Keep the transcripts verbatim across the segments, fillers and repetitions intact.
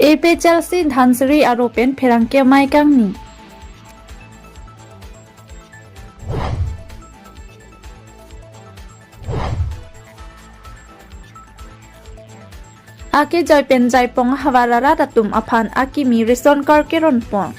A P H L C Dhansiri aro pen pherangke amei kangni. Akejoi pen jaipong havar arat atum aphan akimi ration card keronpon.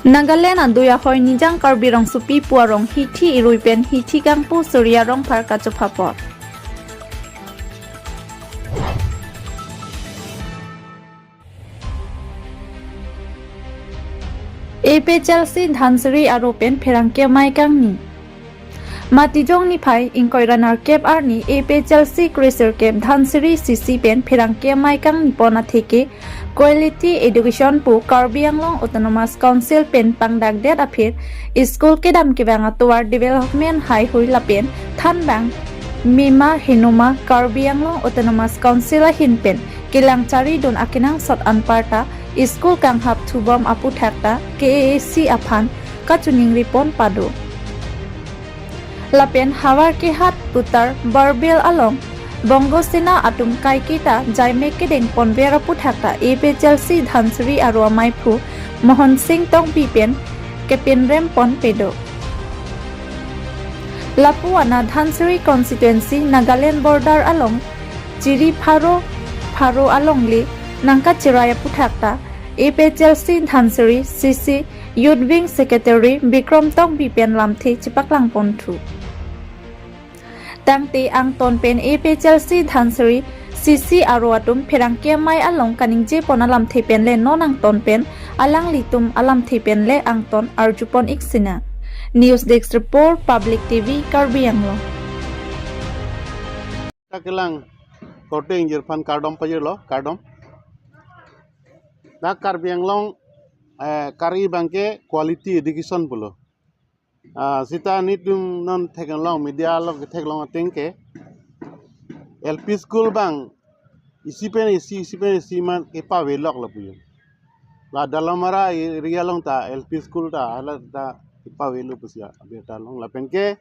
Nagaland adui ahoi Nijang Karbi Rongsopi pu arong hithi irui pen hithi kangpu Surya Rongphar kachopha apot. A P H L C Dhansiri aro pen pherangke amei kangni. Matijong niphai ingkoi ra nerkep arni A P H L C kresirkep Dhansiri C C pen pherangke amei kangni pon atheke quality education pu Karbi Anglong Autonomous Council pen pangdakdet aphi school kedam kevang atovar development haihui lapen thanbang mema henoma Karbi Anglong Autonomous Council ahin pen kelang charidun akenangsot anparta school kanghap thubom aputhak ta K A A C aphan kachiningri pon pado. Lapen havar kehat putar Barbil along Bongo Sena atum kaiketa jaimek kedeng ponver aputhak ta A P H L C Dhansiri aro ameiphu Mohan Singh Tokbi pen kepinrem pon pedo. Lapu ana Dhansiri constituency Nagaland border along Chiri Pharo Pharo alongle nangkachirai aputhak ta A P H L C Dhansiri C C Youth Wing Secretary Bikram Tokbi pen lamthe chepaklang ponthu. Tangte angton pen A P H L C Dhansiri C C aro atum pherangke amei along kaningje pon alamthe pen le non angton pen alanglitum alamthe pen le angton arjupon ik sinang. News Desk Report, Public T V, Karbi Anglong. Kakelang korte ingjir aphan kardom pajirlo, kardom. Dak Karbi Anglong, eh, kari abangke quality education pulo. Ah, seta nelitum non theklong, media along ketheklong ateng ke L P school abang isi pen isi, isi pen isi man kepavelok lapu. La Dalamara area along ta L P school ta hala ta kepavelo pusi abirta long lapen ke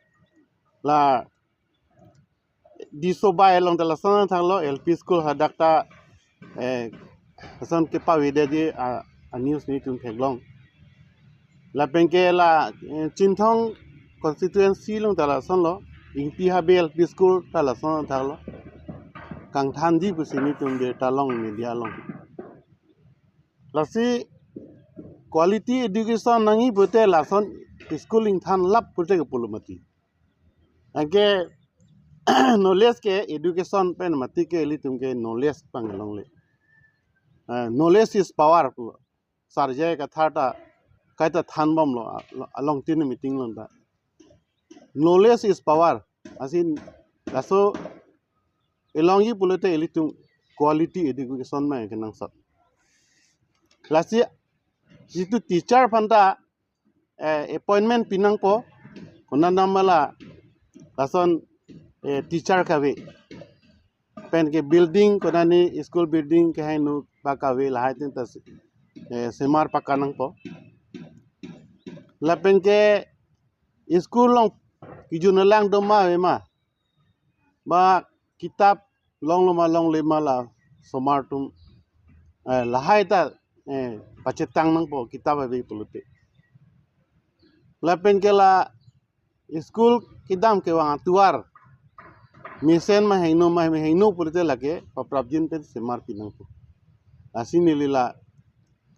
la Disobai along ta lason thanglo L P school hadak ta, eh, lason kepavedetji a, a news nelitum theklong. Lapen ke la, eh, Chinthong constituency along ta lasonlo, Ingti Habe L P school ta lason thanglo. Kangthanji pusi nelitum birta long media along. Lasi quality education nangji pute lason school ingthan lap pute ke pulo mati. Anke knowledge ke education pen mati ke ilitum ke knowledge panglongle. Eh, knowledge is power pu. Sarjai kathar ta kaita thanbomlo, along tin meeting along ta. Knowledge is power. Asin laso elongji pulote ilitum quality education ma kenangsot. Lasi jitu teacher aphan ta eh, appointment pinangpo, konat dam ma la lason, eh, teacher kave. Pen ke building, konani school building kehingno ba kave lahai tin ta, eh, semar pakka nangpo. Lapen ke school along kejun alang doma ave ma. Ba kitap longlo ma longle ma la osomar atum, eh, lahai ta, eh, pachetang nangpo kitap ave pulote. Lapen ke la school kedam kevang atovar mesen ma hingno ma hingno pulote lake paprapjin pen semar pinangpo. Lasi neli la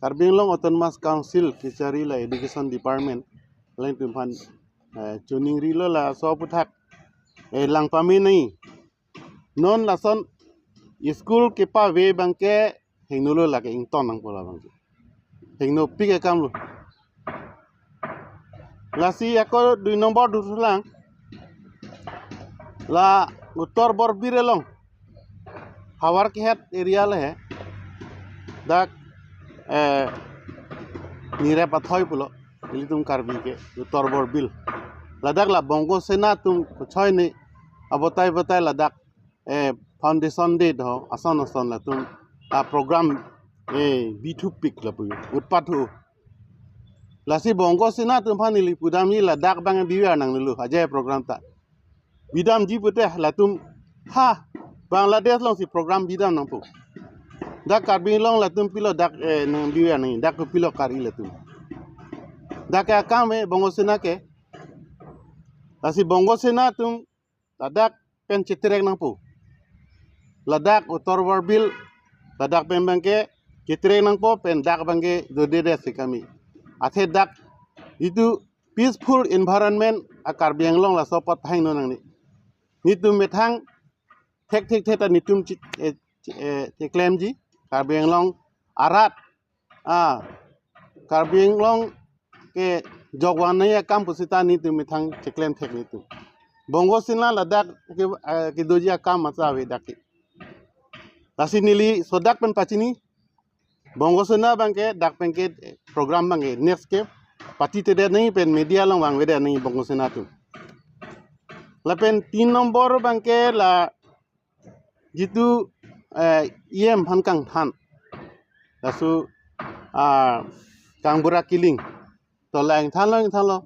Karbi Anglong Autonomous Council kechari la Education Department alangtum aphan, eh, chiningrilo laso aputhak, eh, lang pame nangji. Non lason school kepave abangke hingnolo lake ington nangpo labangke. Hingnopik akamlo. Lasi ako dui nombor duthulang. La Uttor Borbil along. Havar Kehat area le he. Dak, eh, Nirep Athoi pulo. Ilitum Karbi ke Uttor Borbil. Ladak la Bongo Sena atum kuchoi ne abotai botai ladak, eh, foundation day do ason ason latum a program, eh, bithupik lapu utpathu. Lasi Bongo Sena atum aphan neli pudamji ladak abang B V R nang dulu aja program ta. Bidamji pute latum ha Bangladesh alongsi program bidam nangpo. Dak Karbi Anglong latum pilo dak eh, nang B V R nang dak pilo kari latum. Dak ke akam eh Bongo Sena ke. Lasi Bongo Sena atum ladak pen chetrek nangpo. Ladak Uttar Borbil ladak pen abangke chetrek nangpo pen dak abangke dodede si kami. Athe dak itu peaceful environment a Karbi Anglong laso apot thang no nangne. Nitum methang thek thek thek ta nitum chi- eh, chi- eh, cheklemji Karbi Anglong arat ah Karbi Anglong ke jokwan nai akam pusita nitum methang cheklem thek nitum. Bongo Sena ladak ke eh, kedoji akam masa ave dak ke. Lasi neli sodak pen pachini Bongo Sena abangke dak pen ke program abangke next ke pati tedet nai pen media along vangvedet nai Bongo Sena atum. Lapen tin nombor abangke la jitu eh, E M aphan kangthan. Laso ah, kangbura killing. To la ingthan lo ingthan lo.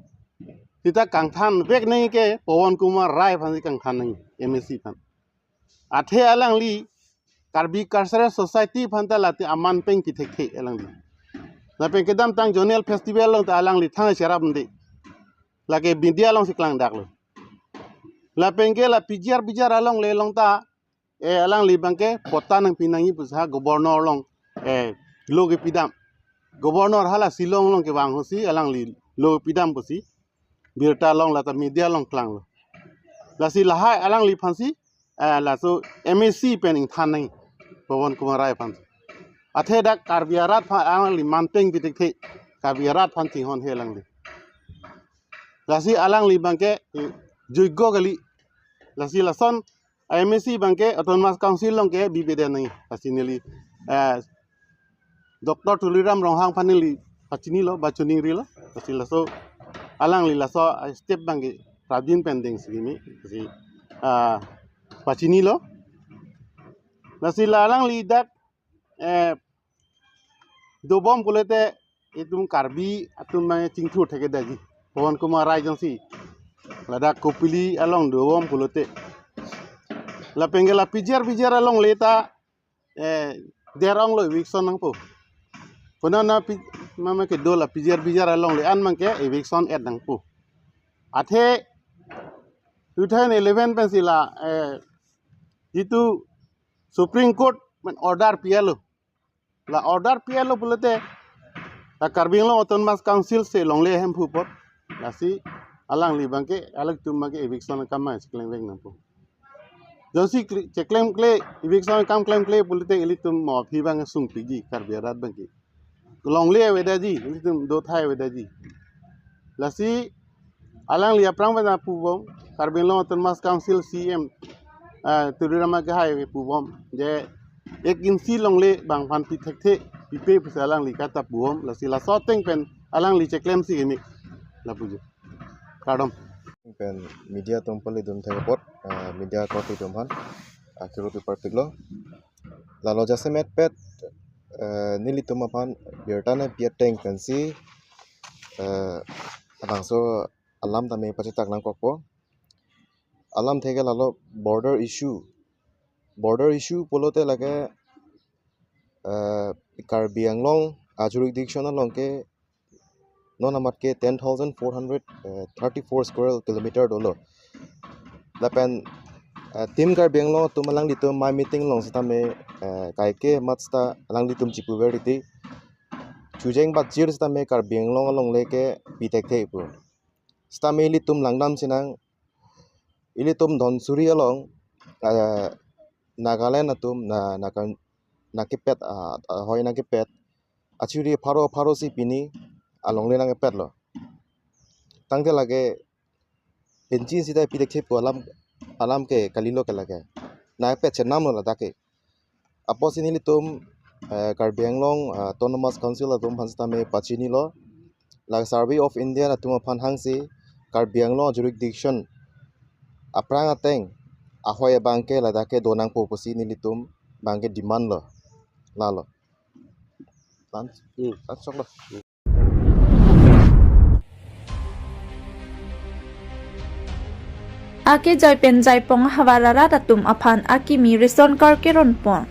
Sita kangthan vek nai ke Pawan Kumar Rai aphan si kangthan nai M A C aphan. Athe alangli Karbi Cultural Society aphan ta lati aman peng kithekthe alangli. Lapen kedamtang zonal festival along ta alangli thang cherap ndi. Lake media alongsi klangdaklo. Lapen ke la P G R B G R alongle along ta eh alangli abangke patta nangpi nangji pusi ha governor along eh lo kepidam. Governor hala Shillong along kevang ahutsi alangli lo kepidam pusi birta along lata media along klanglo. Lasi lahai alangli aphansi eh laso M A C pen ingthan nai Pawan Kumar Rai aphan. Athe dak Karbi arat aphan alangli man peng pitik the Karbi arat aphan chinghon he alangli. Lasi alangli abangke eh, joigyo kali. Lasi lason M A C abangke Autonomous Council along ke bibede nai. Lasi neli eh, Doctor Tuliram Ronghang aphan neli pachinilo, ba chuningrilo. Lasi laso alangli laso eh, step abangke prabin pending si kimi. Lasi ah, pachinilo. Lasi la alangli dak eh, dobom pulote itum Karbi atum abang chingthur thektheji. Pawan Kumar Rai jongsi ladak Kopili along dobom pulote. Lapen ke la P G R B G R alongle ta eh, der ong lo eviction nangpo. Konana pi mama kedo la P G R B G R alongle an abangke eviction et nangpo. Athe two thousand eleven pensi la eh, jitu Supreme Court men order pilo. La order pilo pulote la Karbi Anglong Autonomous Council si longle Hemphu apot. Lasi alangli abangke alangtum abangke eviction akam ma cheklem vek nangpo. Jongsi kle- cheklem kle eviction akam klem kle pulote ilitum mo aphi abang sungpiji Karbi arat abangke. Longle avedaji, ilitum dothai avedaji. Lasi alangli aphrang pen pubom, Karbi Anglong Autonomous Council C M ah, Tuliram Ronghang ke pubom je ek inchi longle bang aphan pithekthe pipe pusi alangli kata pubom. Lasi laso ateng pen alangli cheklemsi kimi. La puji. Kardom. Pen media atum pali dun thek apot ah, media korte atum aphan ah, kiru tu parpiklo. Lalo jasemet pet eh, nelitum aphan birta nangpi ateng pensi eh, labangso alam tame pachetak nangkokpo. Alamthe ke lalo border issue. Border issue pulote lake eh, Karbi Anglong a jurisdiction along ke non amat ke ten thousand four hundred thirty four square kilometer dolo. Lapen eh, Team Karbi Anglong atum alanglitum amei meeting along sitame eh, kaike amat sita alanglitum chipuver titi. Chojeng bachir sitame Karbi Anglong alongle ke pithekthe pu. Sitame ilitum langdam sinang ilitum Dhansiri along eh, Nagaland atum na naka nakepet ah, ahoi nakepet achiri pharo pharo si pini alongle nangkepetlo. Tangte lake penchin sita pithekthe pu alam alam ke kalilo ke lake. Nangpet chenamlo ladak ke. Apotsi nelitum eh, Karbi Anglong ah, Autonomous Council atum aphan sitame pachinilo. La Survey of India atum aphan hangsi Karbi Anglong jurisdiction aphrang ateng ahoi abangke ladak ke donangpo pusi nelitum abangke demand lo. Lalo. Tan, hmm, tan choklo. Akejai pen Jaipong ahavar arat atum aphan akimi ration card keron pon.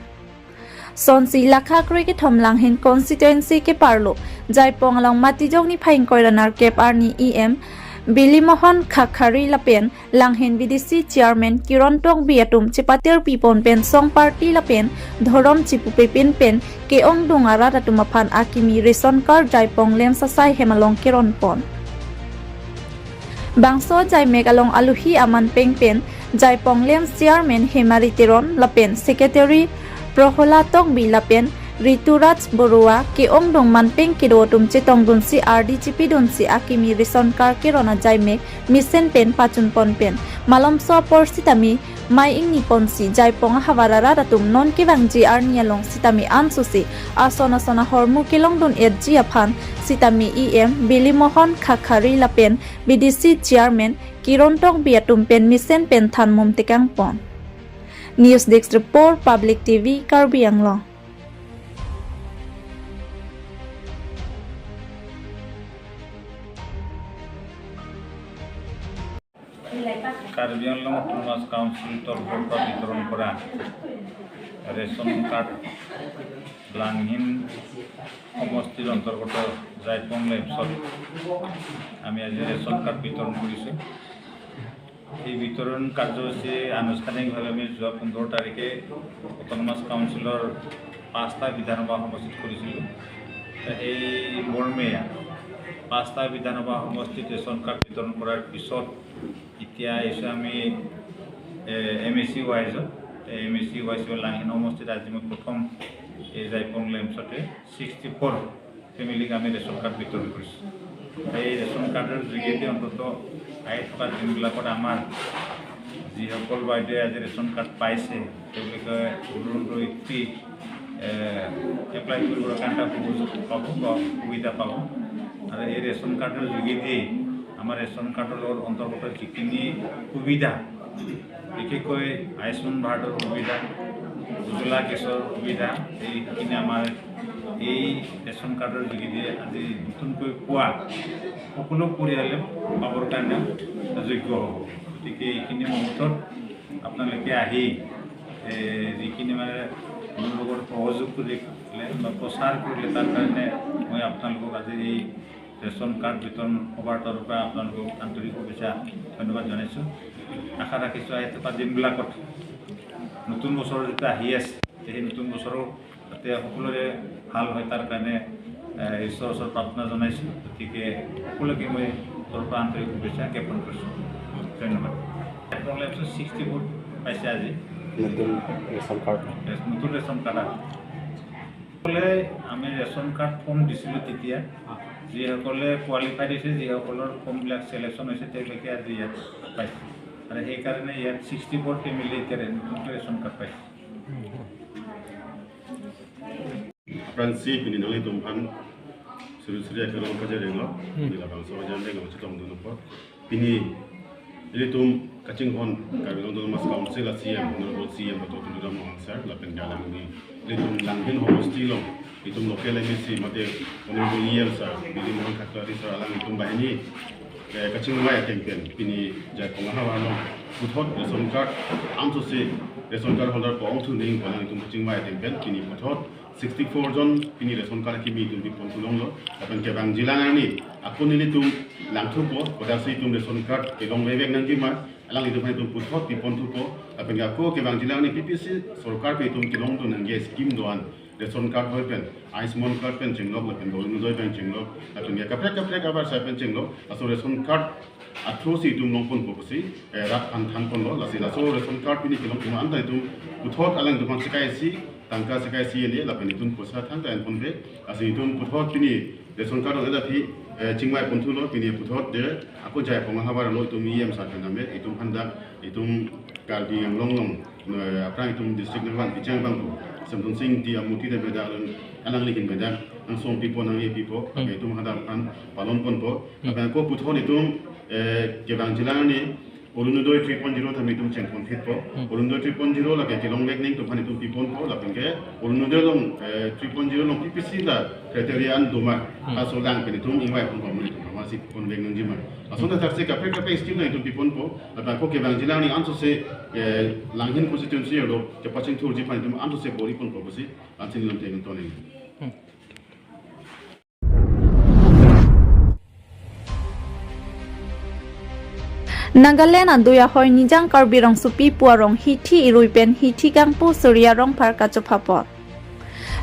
Sonsi lakha kre kethom Langhin constituency keparlo Jaipong along Matijong niphai ingkoi ra nerkep arni E M Bilimohon Khakhari lapen Langhin B D C chairman Kiron Tokbi atum chepatir pipon pen song party lapen dhorom chipupepin pen ke-ongdung arat atum aphan akimi ration card Jaipong LAMPS asai hem along keron pon. Bangso ajaimek along aluhi aman peng pen Jaipong LAMPS chairman Hemari Teron lapen secretary Prohola Tokbi lapen Rituraj Borua ke-ongdung man peng kedo atum chetongdunsi ardi chipidunsi akimi ration card keron ajaimek mesen pen pachun pon pen malomso apor sitame mei ingni ponsi Jaipong ahavar arat atum non kevangji arni along sitame ansose ason ason ahormu kelongdun-etji aphan sitame E M Bilimohon Khakhari lapen B D C chairman Kiron Tokbi atum pen mesen pen thanmum tekang pon. News Desk Report, Public T V, Karbi Anglong. Karbi Anglong autonomous council তৰফৰ পৰা বিতৰণ কৰা ration card, Langhin সমষ্টিৰ অন্তৰ্গত জাইপং লেম্পছত আমি আজি ৰেচন কাৰ্ড বিতৰণ কৰিছোঁ। এই বিতৰণ কাৰ্যসূচী আনুষ্ঠানিকভাৱে আমি যোৱা পোন্ধৰ তাৰিখে অট'নমাছ কাউন্সিলৰ পাঁচটা বিধানসভা সমষ্টিত কৰিছিলোঁ। তে এই মৰ্মে পাঁচটা বিধানসভা সমষ্টিত ৰেচন কাৰ্ড বিতৰণ কৰাৰ পিছত এতিয়া আহিছোঁ আমি এম এ চি ৱাইজত। এম এ চি ৱাইজত লাংহিন সমষ্টিত আজি মই প্ৰথম এই জাইপং লেম্পছতে ছিক্সটি ফ'ৰ ফেমিলিক আমি ৰেচন কাৰ্ড বিতৰণ কৰিছোঁ। এই ৰেচন কাৰ্ডৰ যোগেদি অন্ততঃ আহি থকা দিনবিলাকত আমাৰ যিসকল বাইদেৱে আজি ৰেচন কাৰ্ড পাইছে, তেওঁলোকে অৰুণোদয় থ্ৰী এপ্লাই কৰিবৰ কাৰণে এটা সুযোগ পাব বা সুবিধা পাব। আৰু এই ৰেচন কাৰ্ডৰ যোগেদি আমাৰ ৰেচন কাৰ্ডৰ লগত অন্তৰ্গত যিখিনি সুবিধা, বিশেষকৈ আয়ুষ্মান ভাৰতৰ সুবিধা, উজ্জ্বলা গেছৰ সুবিধা, এইখিনি আমাৰ এই ৰেচন কাৰ্ডৰ যোগেদি আজি নতুনকৈ পোৱা সকলো পৰিয়ালে পাবৰ কাৰণে যোগ্য হ'ব। গতিকে এইখিনি মুহূৰ্তত আপোনালোকে আহি, এ, যিখিনি মানে মোৰ লগত সহযোগ কৰিলে বা প্ৰচাৰ কৰিলে, তাৰ কাৰণে মই আপোনালোকক আজি এই ৰেচন কাৰ্ড বিতৰণ সভাৰ তৰফৰ পৰা আপোনালোকক আন্তৰিক শুভেচ্ছা, ধন্যবাদ জনাইছোঁ। আশা ৰাখিছোঁ, আহি থকা দিনবিলাকত নতুন বছৰ যেতিয়া আহি আছে, সেই নতুন বছৰো যাতে সকলোৰে ভাল হয়, তাৰ কাৰণে, এ, ঈশ্বৰৰ ওচৰত প্ৰাৰ্থনা জনাইছোঁ। গতিকে সকলোকে মই তৰফৰ পৰা আন্তৰিক শুভেচ্ছা জ্ঞাপন কৰিছোঁ। ধন্যবাদ। প্ৰব্লেম ছিক্সটি ফ'ৰ পাইছে আজি। নতুন ৰেচন কাৰ্ড। ৰেচ-, নতুন ৰেচন কাৰ্ড আহে। সকলে আমি ৰেচন কাৰ্ড ফৰ্ম দিছিলোঁ তেতিয়া, যিসকলে কোৱালিফাইড হৈছে, যিসকলৰ ফৰ্মবিলাক ছিলেকশ্যন হৈছে, তেওঁলোকে আজি ইয়াত পাইছে। আৰু সেইকাৰণে ইয়াত ছিক্সটি ফ'ৰ ফেমিলি এতিয়া নতুনকৈ ৰেচন কাৰ্ড পাইছে। Aphrangsi pini nanglitum aphan suri suri akelong pajir-iklo, Hmm. pini labangso ajan denglo chetongdun apot. Pini ilitum kachinghon Karbi Anglong Autonomous Council a C E M, Honorable C E M Doctor Tuliram Ronghang sir, lapen ke alangli ilitum Langhin homosti along, ilitum local M A C mate Honorable E M sir, Bilimohon Khakhari sir, alanglitum banghini, eh, kachingvai ateng pen, pini Jaipong ahavar along puthot ration card, ansose ration card holder ko-ongthu nangji pu alanglitum kachingvai ateng pen, pini puthot sixty four jon pini ration card kimi itum pipon thu longlo. Lapen kevangjilang arni ako nelitum langthupo, kodaksi itum ration card kelong vek vek nangji ma, alanglitum aphan itum puthot pipon thupo. Lapen ako kevangjilang arni P P C sorkar pen itum kelongdun nangji scheme do-an, ration card hoi pen, Ayushman card pen chenglok, lapen Orunodoi pen chenglok, lapen ya kaprek kaprek abar sai pen chenglok, laso ration card a-through si itum longponpo pusi, eh, rat aphan thanponlo, lasi laso ration card pini kelongdun anta itum puthot alangtum aphan sekai isi, tangka sekai isi ene, lapen itum poisa tangka enponpe, lasi itum puthot pini ration card on edaphi, eh, chingvai ponthulo, pini puthot de, ako Jaipong ahavar along itum E M sir pen name, itum aphan dak, itum Karbi Anglong along, eh, aphrang itum district nangvan kecheng abang pu, Semton Sing Ingti amuti de beda along, alangli ahin beda, nangsom pipo nang-e pipo, Hmm. itum hadak aphan palon ponpo, Hmm. lapen ako puthot itum, eh, kevangjilang arni, Orunodoi three point zero tame itum chengpon thitpo. Hmm. Orunodoi three point zero lake kelong lek ning atum aphan itum piponpo, lapen ke Orunodoi along, eh, three point zero along P P C la criteria an doma. Hmm. Laso lang pen itum ingvai ponpo amonit atum amatsi pon lek nangji ma. Lason Hmm. thakthaksi kaprek kaprek scheme nang itum piponpo. Lapen ako kevangji lang ni ansose, eh, Langhin constituency arlo kepachingthurji aphan itum ansose bor-iponpo pusi ansi nelitum tengen toning. Hmm. Nagaland adui ahoi Nijang Karbi Rongsopi pu arong hithi irui pen hithi kangpu Surya Rongphar kachopha apot.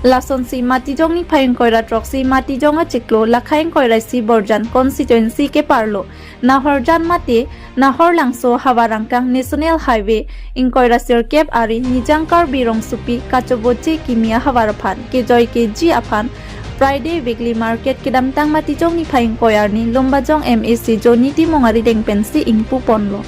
Lasonsi Matijong niphai ingkoi ra throksi Matijong achiklo lakhai ingkoi ra isi Borjan constituency keparlo Nahorjan mate Nahorlangso havar angkang National Highway ingkoi ra sirkep ari Nijang Karbi Rongsopi kachoboche kimi ahavar aphan kejoi keji aphan Friday weekly market kedamtang Matijong niphai ingkoi arni Lumbajong M A C Johnny Timung arideng pensi ingpu ponlo.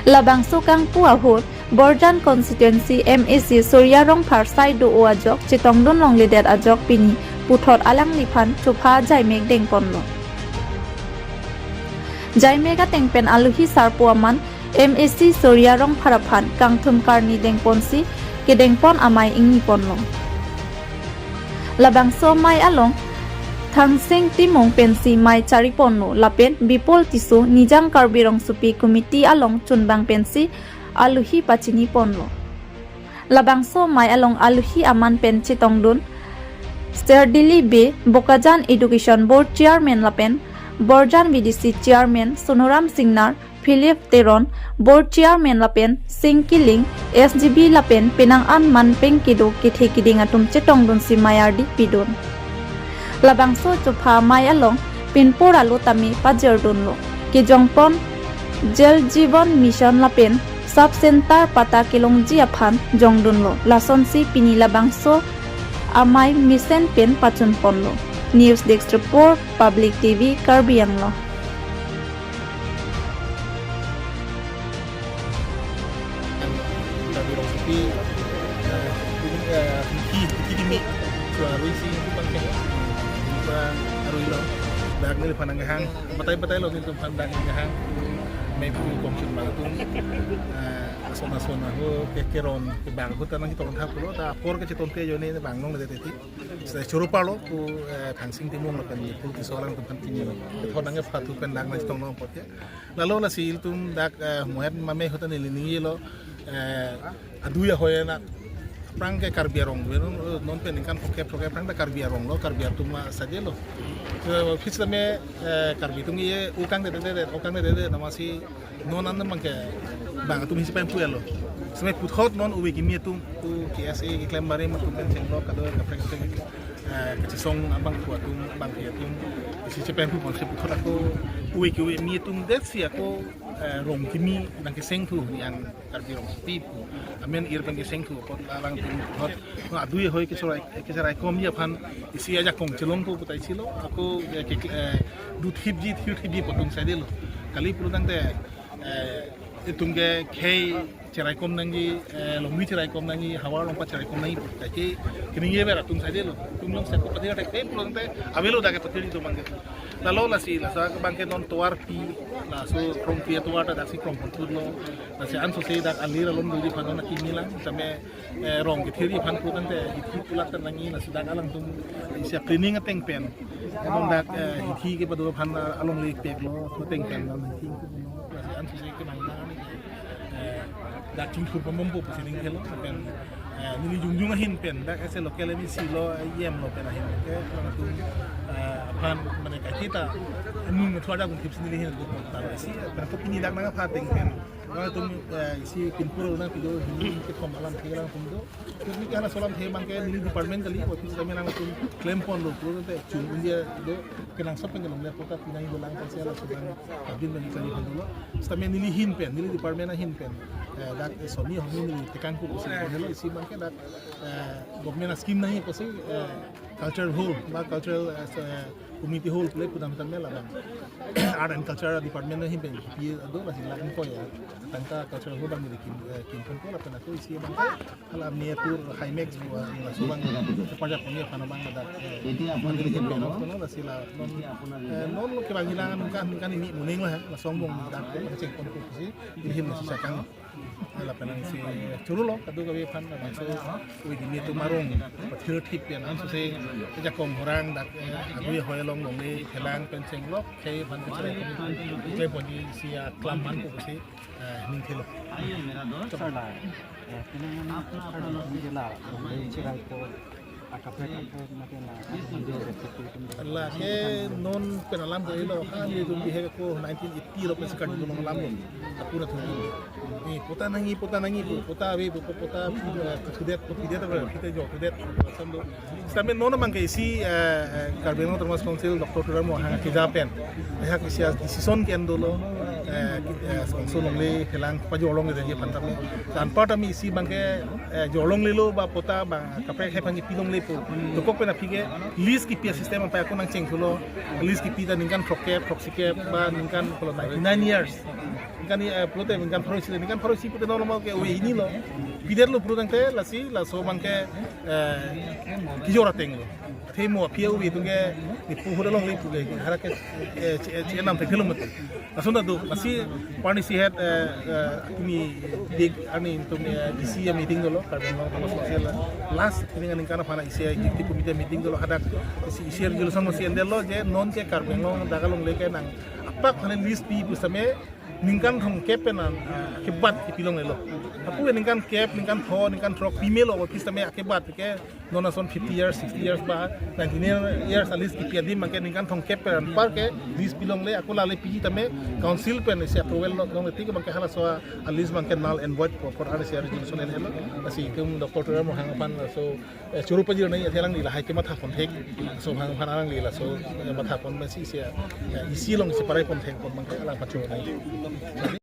Labangso kangpu ahut Borjan constituency M A C Surya Rongphar sai do-o ajok chetongdun longledet ajok pini puthot alangliphan chopha jaimek dengponlo. Jaimek ateng pen alohi sarpo aman M A C Surya Rongphar aphan kangthum karni dengponsi kedengpon amei ingniponlo. Labangso amei along Thangsing Timung pensi mei chariponlo lapen Bipul Tisso Nijang Karbi Rongsopi Committee along chunbang pensi alohi pachiniponlo. Labangso amei along alohi aman pen chetongdun Serdili Bey, Bokajan Education Board Chairman lapen Borjan V D C Chairman Sonoram Singnar, Philip Teron, Board Chairman lapen Sing Killing, S G B lapen penang an man pen kedo kethe keding atum chetongdunsi mei ardi pidun. Labangso chopha amei along pinpur alo tame pajirdunlo. Kejongpon Jal Jeevan Mission lapen Sub Center patta kelongji aphan jongdunlo. Lasonsi pini labangso amei mesen pen pachunponlo. News Desk Report, Public T V, Karbi Anglong. Karbi Rongsopi, eh, ini, eh, ini, ini, ini, suara isi itu pakai, eh, apa, arui lo. Dak neliphan nanghang, batai-batai lo, nelitum aphan dak nanghang, mei pu kongsun bang atum, eh, ason ason aho, ke keron, kebang aho ta nangchetong thap pulo, ta apor kechetongte ajoine bang longledetji. Seta choro parlo pu, eh, Thangsing Timung lapen Bipul Tisso alangtum aphan pini. Kethon nangkepathu pen dak nangchetong long apot ke. Lalo lasi ilitum dak, eh, mohet mame ahut ta neli ningjelo, eh, adui ahoi na aphrang ke Karbi arong, non, non pen ningkan phokep phokep aphrang ta Karbi arong lo, Karbi atum ma saje lo. Eh, phis tame, eh, Karbi atum ye ukang de de de, ukang de de de, namasi non an bang ke bang atum hisi pen pu elo. Seme puthot non ove kimi atum pu K S A keklem barim atum pen chenglo kado kaprek kaprek, eh, kachesong abang pu atum bang ke atum isi chepen pu ponsi puthot ako ove kimi atum detsi ako, eh, rong kimi nangkesengthu ni ang Karbi Rongsopi pu amen ir pen kesengthu apot alangtum puthot. No adui ahoi kecherai, kecheraikomji aphan isi ajakong chelongpo puta isi lo. Ako, eh, ke, eh, duthipji, thirthipji pu atum saide lo. Kali pulotangte, eh, itum ke khei cheraikom nangji, eh, longri cheraikom nangji, havar longpat cheraikom nangji pu ta ke, keningje ber atum saide lo. Itum longsi ako pathir attack pulotangte avelo dak ke pathir itum bang ke. Lalo lasi, lasa bang ke non tovar pi, laso krongpi atovar ta daksi krongpon thurlo. Lasi ansose dak alir alon doji aphan non akimi lang, tame, eh, rong kethirji aphan pulotangte hithi pulat ta nangji, lasi dak alangtum isi cleaning ateng pen. Non dak, eh, hithi kepado aphan, eh, alongle peklo, ateng pen non hithi, lasi ansose kemang nang, eh, dak chingthur pamompo pusi ning helo, pen, eh, neli jongjong ahin pen, dak as a local M A C lo, eh, E M lo pen ahin ke, alangtum, eh, aphan mane kakita, nung thua dak thipsi neli ahin do ta isi, pen ko pini dak nangkepha ateng pen. Alangtum, eh, isi pinpur nangpido hini kethom alamthe alangtum do. Pini ke halaso alamthe bang ke neli department kali, office kami alangtum klemponlo, pulotangte chun India do, kenangsot pen kelongle puta pinai dolang pensi halaso bang kabin bang kali hal dolo. Sitame neli ahin pen, neli department ahin pen, eh, dak, eh, soni honi neli tekang pu pusi helo isi bang ke dak, eh, government a scheme nangji pusi, eh, Culture hall, ba cultural, eh, so, eh, community hall pule pudam tame labang. Art and Culture Department ahin pen kipi do, lasi la ingkoi atangka culture hall abang neli kim, eh, kim ponpo lapen ako isi abang hala miniature Himax bu, ah, laso abang sepanjak kami aphan abang ada, eh, itu apa yang kita bawa? Kono lasi la non, eh, non lo kevangjilang ningkan, ningkan hini moning la, laso angbong dak cheng ponpo pusi, ilihin lasi chakang. Lapen nangsi churu lo, kadokave aphan, lapen so, ui dini atum arong, pathir thip pen, anso se, jakong horang dak, eh, adui hoi along longle, thelang pen chenglok, khei aphan kachrai, kachrai ponji isi aklam aphan ko pusi, eh, ning thelo. Sir la, eh, pinang ano, sir la, hindi la, hindi sira ito, akaprek, akaprek, mati na, hindi, hindi, hindi, hindi. Lake non pen alam ke ilo, ha, ni dum bihe ko nineteen eighty lo pensi kardom alam lo. Apura tu. Ni pota nangji, pota nangji, pota ave, pota, pota, eh, sudet, pota pidet, apa, kita jo sudet, sam do. Sampai non abang ke isi, eh, eh, Karbi Anglong Autonomous Council, Doctor Tuliram Ronghang keja pen. Ehak isi decision ke-en dolo, eh, eh, council longle, thelang pajolong de je pantam. Dan part ami isi abang ke, eh, jolonglelo ba pota abang kaprek khei aphan kipi longle pu. Dokok pen aphi ke lease kipi asystem apa ako nangcheng thulo. Lease kipi ta ningkan throkkep, throksikep, ba ningkan pulo nine, nine years. Ningkan ni, eh, pulote ningkan pharo isi, ningkan pharo isi pute normal ke ove hini lo. Pidetlo pulo tangte lasi, laso abang ke, eh, kijor ateng lo. Themo aphi ove atum ke, ni pu hura longle pu ke, hara ke, eh, che-, che-, nam thek thelo mati. Lason ta do, lasi parni si het, eh, eh, tumi dik arni tum, eh, isi a meeting dolo, Karbi Anglong Autonomous Council last, ini ningkan aphan isi executive committee meeting dolo hadak, isi, isi resolution masi endel lo, je non ke Karbi Anglong dak alongle ke nang apak aphan lease pi pusitame, ningkan thomkep pen an, ah, akebat kipi longlelo. Apu ningkan kep, ningkan pho, ningkan throk pi melo, pusitame akebat ke, non ason fifty years, sixty years ba nineteen years a lease kipi adim abang ke ningkan thomkep pen anpar ke lease pi longle, ako lale piji tame council pen isi approval lo, longle tik abang ke halaso a lease abang ke null and void ko, koran isi resolution en-elo, lasi itum Doctor Tuliram Ronghang aphan laso, eh, churu pajir nai athe alangli lahai kematha pon thek, laso abang aphan alangli laso, eh, matha pon masi isi, eh, isi along isi parai pon thek pon abang ke alang pachuru nai.